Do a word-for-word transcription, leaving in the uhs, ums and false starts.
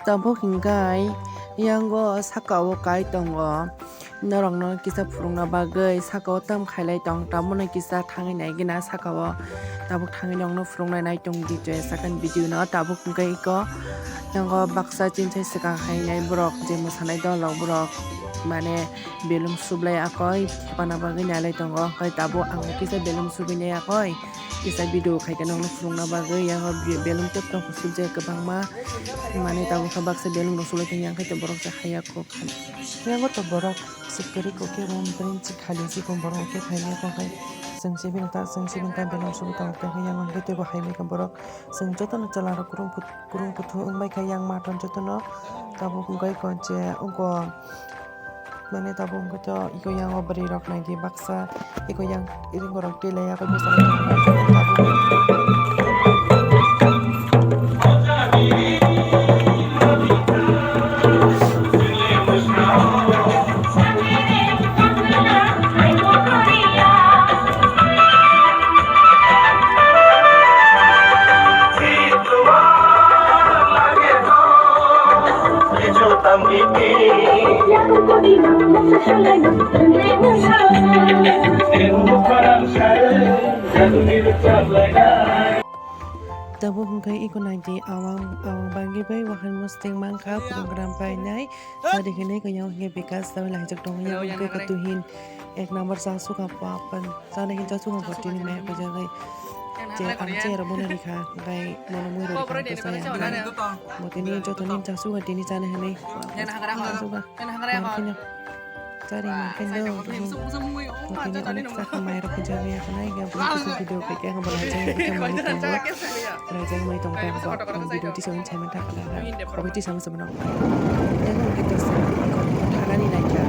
Tabuk hingkai yango saka o kai tongo, norokno kisa phurungna bagwi saka o tam khailai tong, tamono kisa thangwi naigwna saka o tabuk thangwi nokno phurungnai nai tong di je second video no. Tabuk hingkai iko yango baksa chinsai swkang hainai borok je mwsanai dolok borok mane belum sublai akoi thepana bagwi nailai tongo, hingkai tabuk ang kisa belum subinai akoi kisa video khaikhe nokno phurungna bagwi yango be-, belum tep tong kusuk je kwbangma. Mane tabuk khe baksa belung rok sulai tong yang khe borok je haya kok kha. Yango to borok sikiri kok khe room bring si khali si ko borok khe thani ko khai sengsi bini ta sengsi bini ta belung sulu tong khe yang khe tebo hai mai khe borok seng joto no chwla rok kurung put-, kurung puthu wng bai khe yang maton joto no tabuk wng bai ko je wng ko. Mane tabuk hwnkhe to iko yango bwrwi rok naidi baksa iko yang ring borok twi laiya khe bwskango tabuk. Tabuk hwnkhe iko naidi awang awang bagwi bai wahan mwswtwng mankha program painai. Sadi hinwi kanya hwnkhe bikas tabuk laijak tongo yang hwnkhe katuhin ek number chasukha pa pan chana hin chasukha botini maya kujagwi. Je ang cherok bono rikha bai mono mui rok rikha botini jotoni chasukha tini chana hinwi chasukha. Chari mankhe no tini onek sakha mai rok khe jagwi yakhnai ya bwlai kisa video khe khe ang bo laijak ya khe mani tongo. Laijak mai tong khe ang bo video tisa wng chai mantha khala khobai tisa wng chai mano. Tei bo khe tisa thangani naikha.